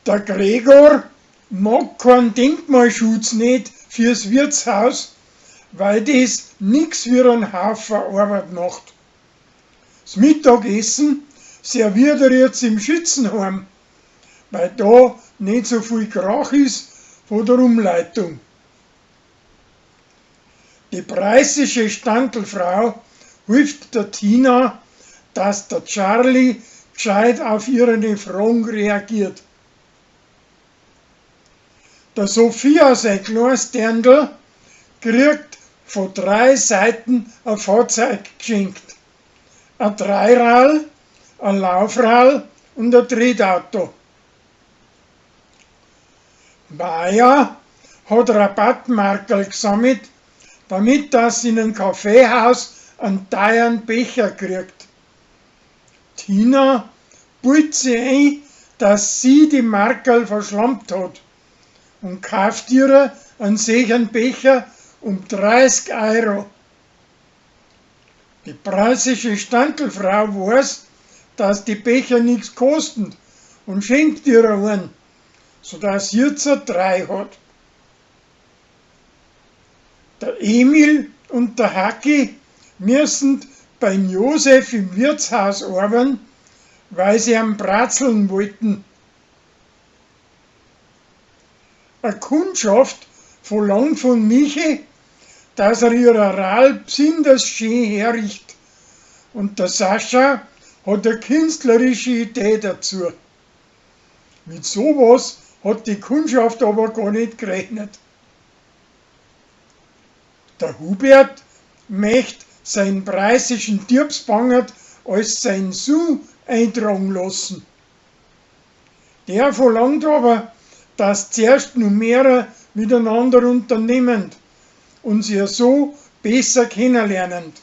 Der Gregor mag keinen Denkmalschutz net fürs Wirtshaus, weil des nix wie einen Haufen Arbeit macht. 's Mittagessen serviert er jetzt im Schützenheim, weil da net so viel Krach is von der Umleitung. Die preußische Standlfrau hilft der Tina, dass der Charlie gscheit auf ihre Fragen reagiert. Der Sophia sein kleines Dirndl kriegt von drei Seiten ein Fahrzeug geschenkt. Ein Dreirad, ein Laufrad und ein Tretauto. Maja hat Rabattmarkerl gesammelt, damit das in einem Kaffeehaus einen teuren Becher kriegt. Tina bildet sich ein, dass sie die Markerl verschlampt hat und kauft ihr einen sicheren Becher um 30 Euro. Die preußische Standlfrau weiß, dass die Becher nichts kosten und schenkt ihr einen, sodass sie jetzt drei hat. Der Emil und der Hacki müssen beim Josef im Wirtshaus arbeiten, weil sie am Bratzeln wollten. Eine Kundschaft verlangt von Michi, dass er ihrer Ral besonders schön herricht. Und der Sascha hat eine künstlerische Idee dazu. Mit sowas hat die Kundschaft aber gar nicht gerechnet. Der Hubert möchte seinen preußischen Diebsbangert als sein Sohn eintragen lassen. Der verlangt aber, dass zuerst noch mehrere miteinander unternehmen und sich so besser kennenlernen.